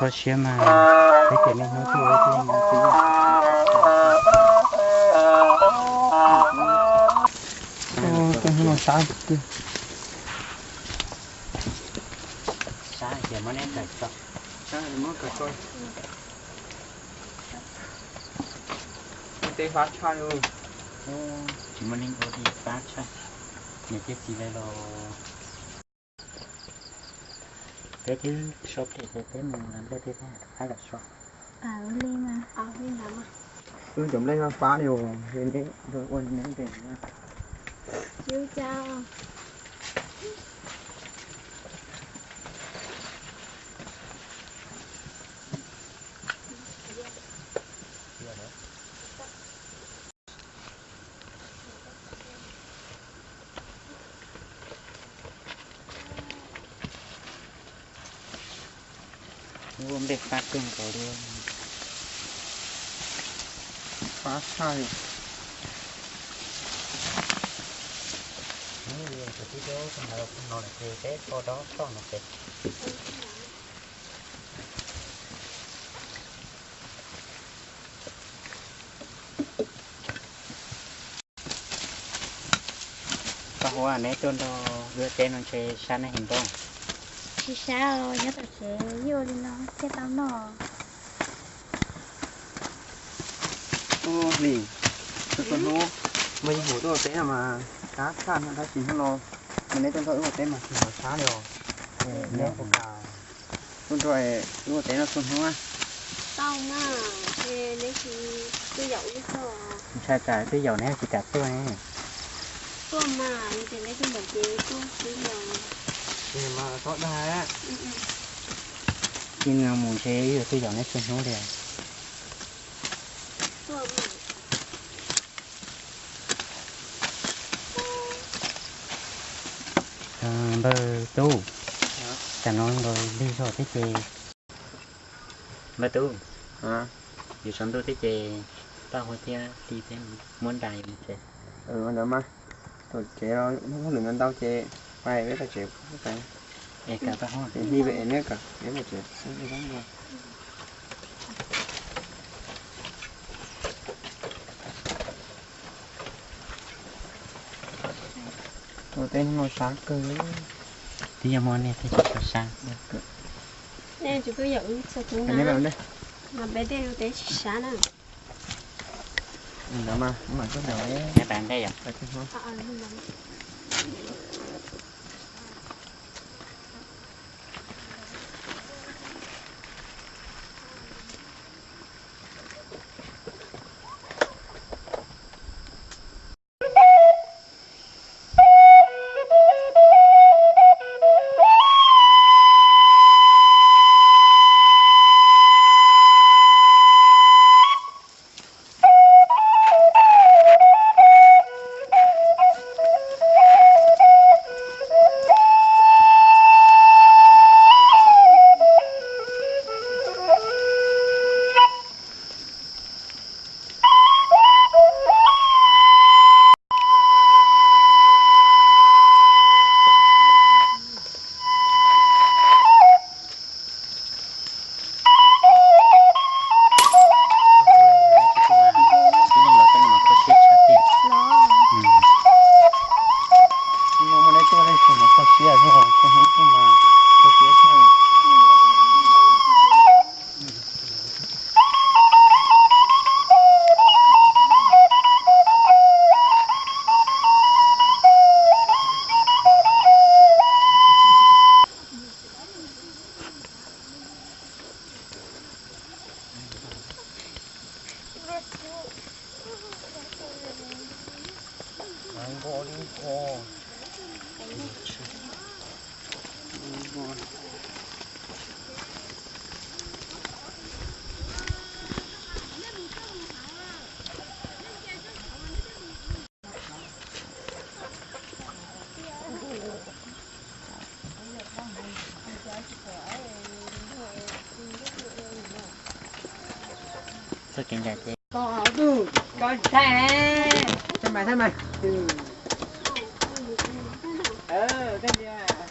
Kho siab mas, peb tias niaj hnub tuaj ua ib tug no xwb. Tus hnub no sab tiag. Sab tias muab neb kawm tso. Sab muab kawm tso. Tej fab tshaj li. Tsis muaj neeg ua li fab tshaj. Niam thiab txiv lawv los. Peb twb so phem ces peb mus nplej peb thiab, pab los so. Wb cov nplej fab fab li os, neb ua neb ntes na. Ua nplej fab kawg nkaus li. Fab tshaj li. Tus tib tub tus ntawd no ces peb kho dob toj no ces. Koj hu neb tuaj nrog wb teb no ntshe sab neb heev npaum. Tsis sab os, nyob tom tsev yuav li no thiaj tau noj. Ua li, tus hnub muaj ib hnub tuaj teb no mas sab tshaj no tab sis hnub no mas neb tuaj nrog wb ua teb mas tsis hnov sab li os. Neb puas kam tuaj nrog wb ua teb no txhua hnub? Tau mas, neb twb yaum wb tuaj. Ntshai tsam twb yaum neb tsis kam tuaj ne. Tuaj mas, ces neb twb yaum ces tuaj xwb los. Ces mas txhob dag. Ib no mus ntshe yuav twb yaum neb txhua hnub li. Npawg Tub, tam no nkaus lig zog thiab ces, npawg Tub, yuav tsaus ntuj thiab ces pab hu thiab tij thiab muab nra yuav mus tsev. Ua ntawd mas, tom tsev los hauj lwm ntau ntau ces pais peb tom tsev. Es kav pab hu, es neb kav peb tom tsev xwb. Ua teb hnub no sab kawg. Twb yog muaj nej thiaj tsis tshua sab. Nej tsis tuaj yaum wb txhua hnub na, mas peb tej ua teb tsis sab na. Ntawd mas, mas koj ntawd. Txoj kev ncaim ces koj tus koj ntshai. Txoj mais thaj mais. Tej tias.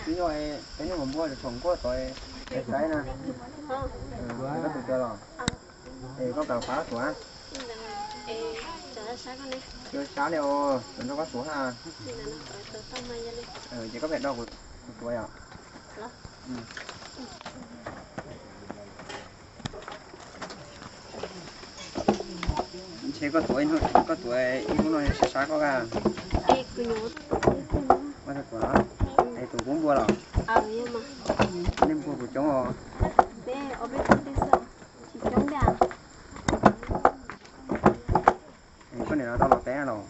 Twb yog peb nyuag npua tsoom nkuaj tod, saib na. Koj tus coj los, es koj kam pab tuav. Yuav sab li os, nrog koj tuav ha. Ces koj pem do kuv tuav yom. Ntshe koj tuav, koj tuav ib hnub no sab sab koj ka. Ua tau tuav los? Es tus kub npua los? Nej npua puas coob os? Koj niam no tau los teb los?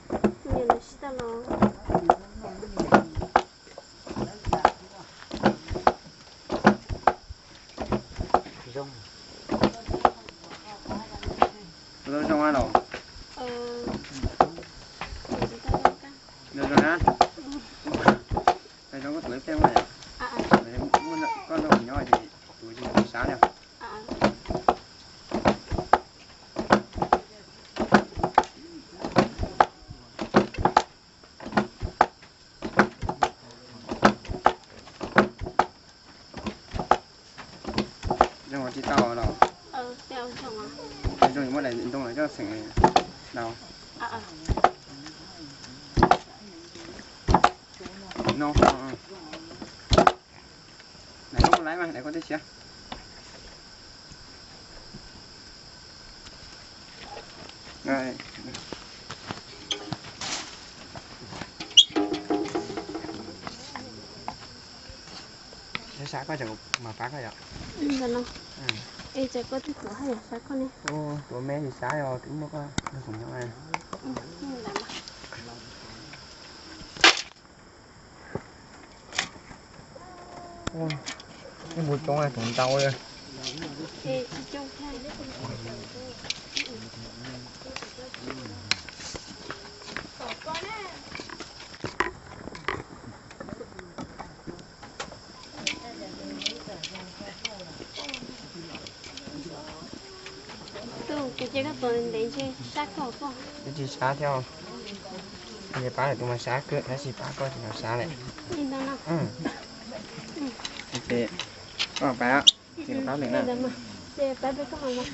Kuv tau zoo los? Zoo zoo na. Zoo koj tuav ib pliag mas. Koj nrog kuv nyob ces tuav tsis sab li. Zoo tsis tau los? Zoo muab daim ntoo los coj xeem dau. No, daim koj muab laib mas daim koj tib siab. Sab sab koj, mam pab koj yom. Es koj twb tuav haj yam sab koj ne. Tuav me tsis sab os, twb muaj koj nrog kuv nyob. Nej npua coob, tus ntau li. Tus kuv Ces koj tuav ntev ntshe sab koj koj. Twb tsis sab thiab. Ces pab lawm tus mas sab kawg, tab sis pab koj tsis tau sab lawm. Li ntawd no. Ces koj pab, ces pab lwm na. Ces pab peb koj mas.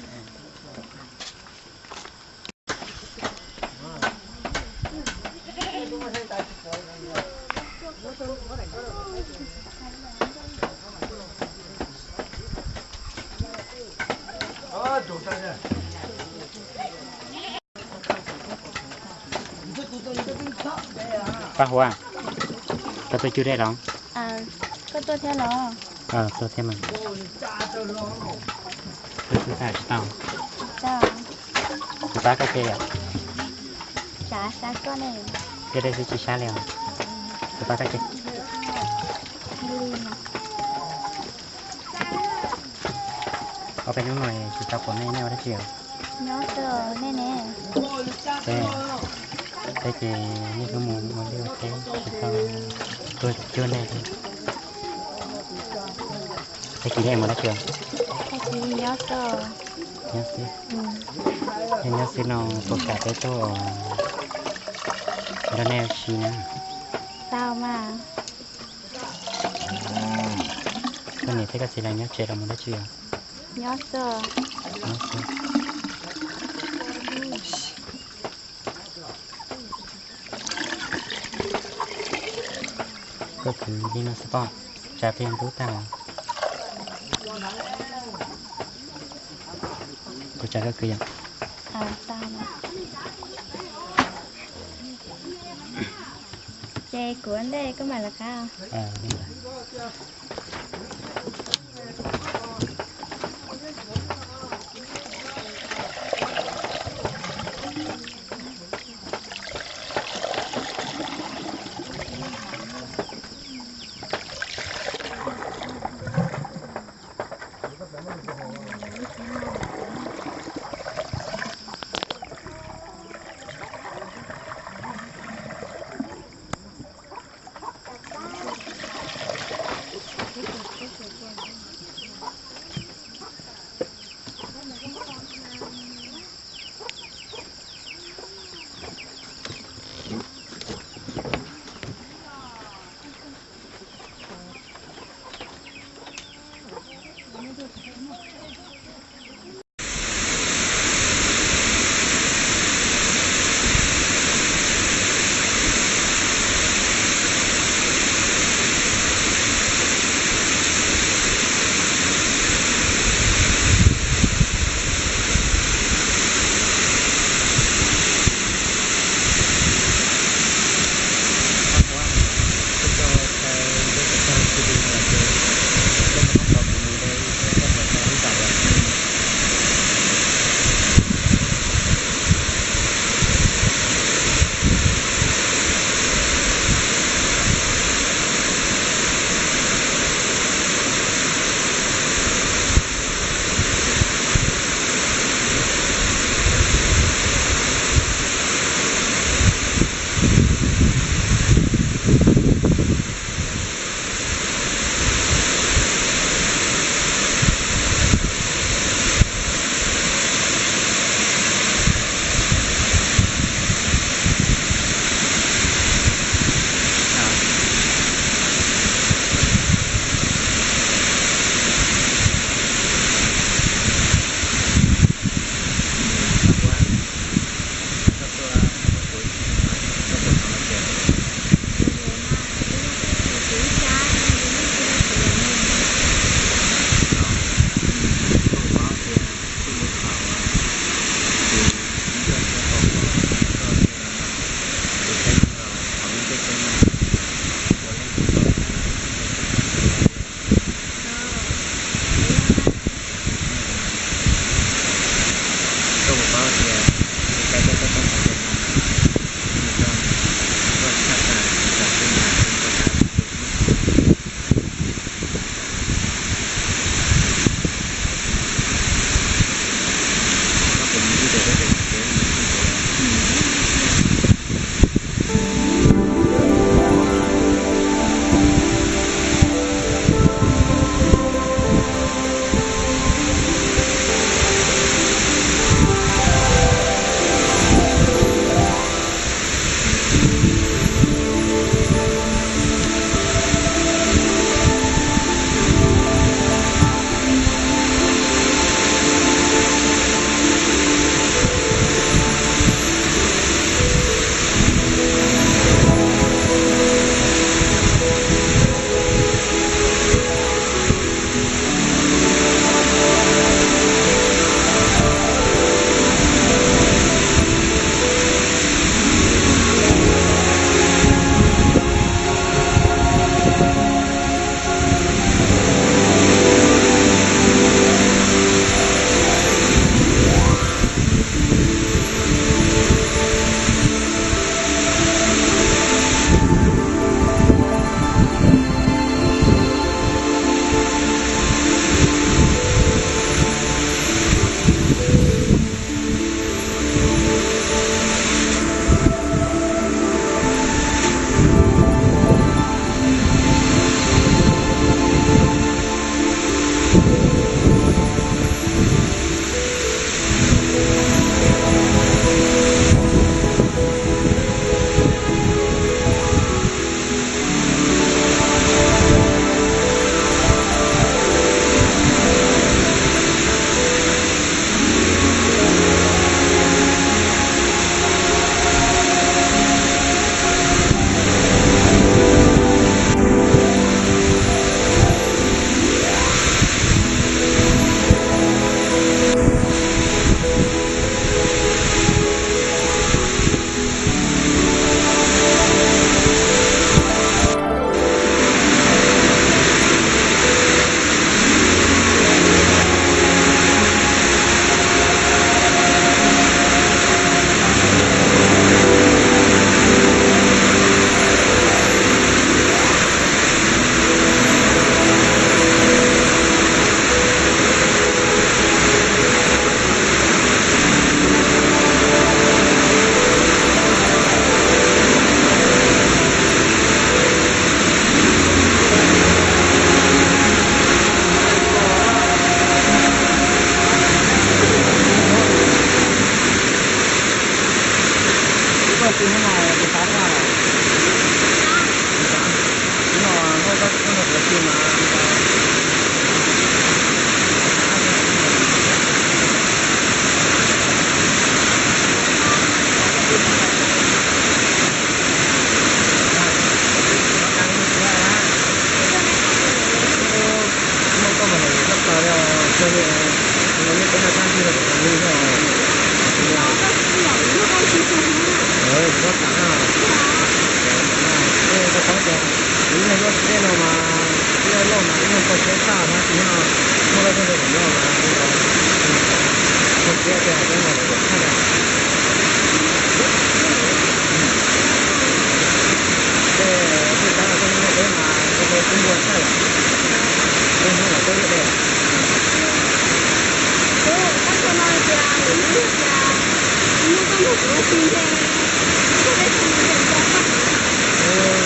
Pab Huab, koj tuaj cug dej los? Koj tuaj thiab los? Tuaj thiab mas. Koj tuaj tsis tau. Kuv pab koj ke yom. Sab koj ne. Cog dej xwb tsis sab li os. Kuv pab koj ke. Ob peb hnub no tsis tau pom nej, nej ua dab tsi os? Nyob xwb, nej ne? Peb, peb ces niaj hnub mus ua liaj ua teb tsis tau tuaj cuag nej li. Tag kis nej mus dab tsi os? Tag kis nyob xwb. Nyob xwb. Nej nyob xwb no puas kam peb tuaj nrog nej ua si na? Tau mas. Koj niam thiab koj txiv lawv nyob tsev los mus dab tsi os? Nyob xwb. Nyob xwb. Koj kwv li no xwb pob, tsav pliag ntub tag os. Kuv tsav koj kwv yom. Ces kuv ua ntej koj mam lawv qab.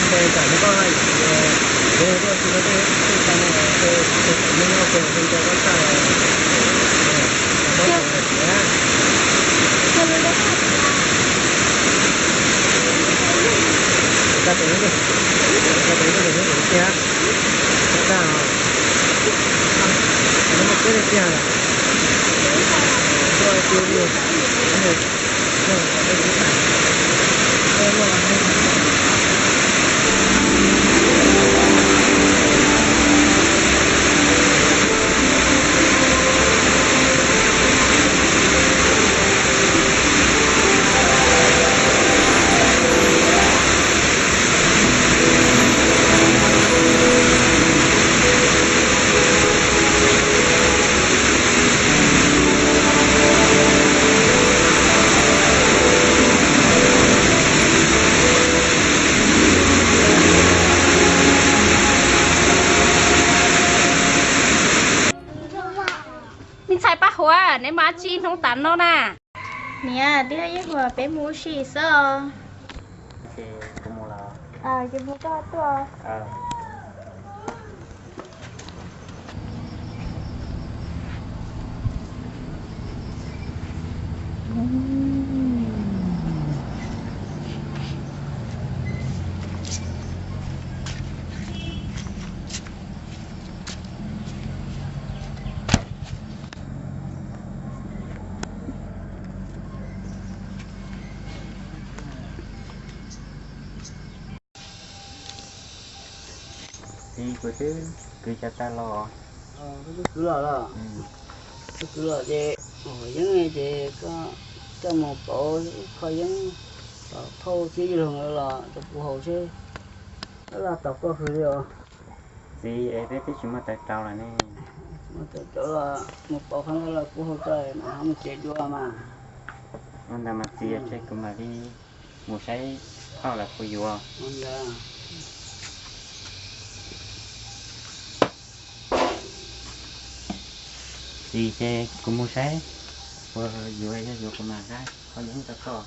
Npe tam no koj hais tias, npe tuaj tsis tau tej tej tag no, npe tam no koj npe koj tag. Tag tes, tag tes, tag tes, tag tes. Me ntxhais Paj Huam, neb mus dab tsi hnub tas no na? Niam, twb yog yeej hu peb mus ua si xwb os. Ces kuv mus lawm. Ces mus koj tuaj. Txiv, kuv twb kwv cov tag los. Koj twb kwv los los? Koj kwv los ces, yeeb ces koj coj mus pauv ib qho yeeb, tom phauj thiab yawg laug los rau kuv haus seb, tab laj tos koj hws li os. Txiv, es peb twb tsis muaj taws rau lawm ne. Muaj taws rau los mus pauv qhov ntawd los kuv haus tso mam ho mus tsev dua mas. Ua ntawd mas txiv, ces kuv mam li mus saib phauj los kuv yuav. Txiv, ces kuv mus saib, kuv yuav, yog yuav kuv mam hais qhov yeeb rau koj.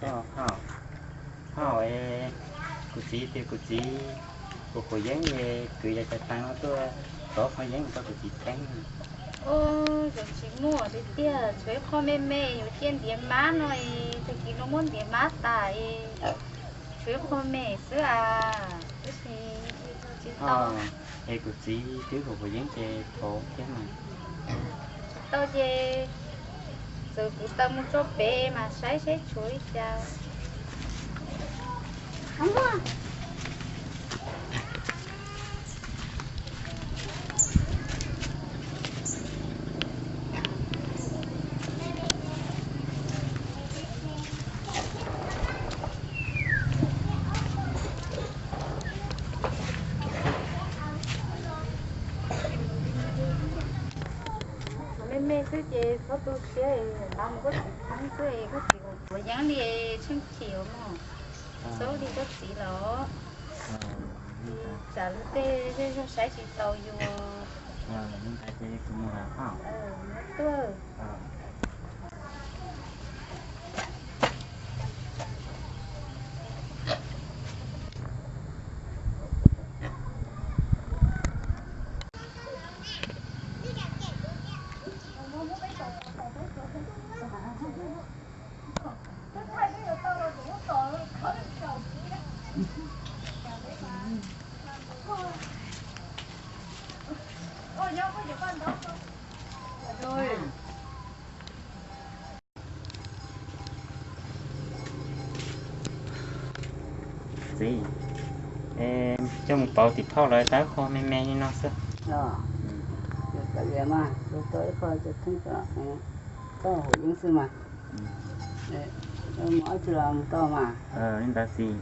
Phauj, phauj, kuv txiv tias kuv txiv, kuv haus yeeb es kwv yog cov taws no tuaj pauv qhov yeeb rau kuv txiv teeb. Ua, yeej tsis muaj tiag tiag, tshuav ib qho me me yuav cia ntiav mab no es tag kis no muab ntiav mab tas es tshuav ib qho me xwb as, tab sis tsis tau. Es kuv txiv twb haus haus yeeb ces pauv thiab mas. Tsis tau ces txawm kuv taws mus tso pem mas saib seb tshuav li cas. Me me xwb ces txhob tu siab, nqa mus koj txiv txheeb xwb, koj txiv haus yeeb li tsheej chim mog. Txhob li koj txiv los. Tsam lub tej zej zog saib tsis taus yus. Tuaj. Txiv, es coj mus pauv tim phauj lawv tau ib qho me me li no xwb. Tau ib qho cov theeb cov koj haum yeeb xwb mas. Mus ob tsi los mus tau mas. Li ntawd txiv.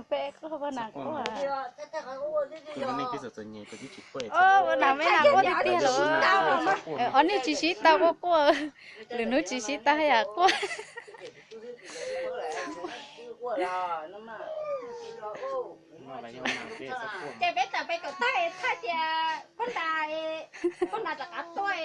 Peb koj poj nam quaj. Poj nam me nam quaj tiag tiag lawm. Ob niag tsis sib tau quaj quaj, lwm hnub tsis sib tau haj yam quaj. Ces peb tawm pem tom tag thaj tias poj ntas, poj ntas rov qab tuaj.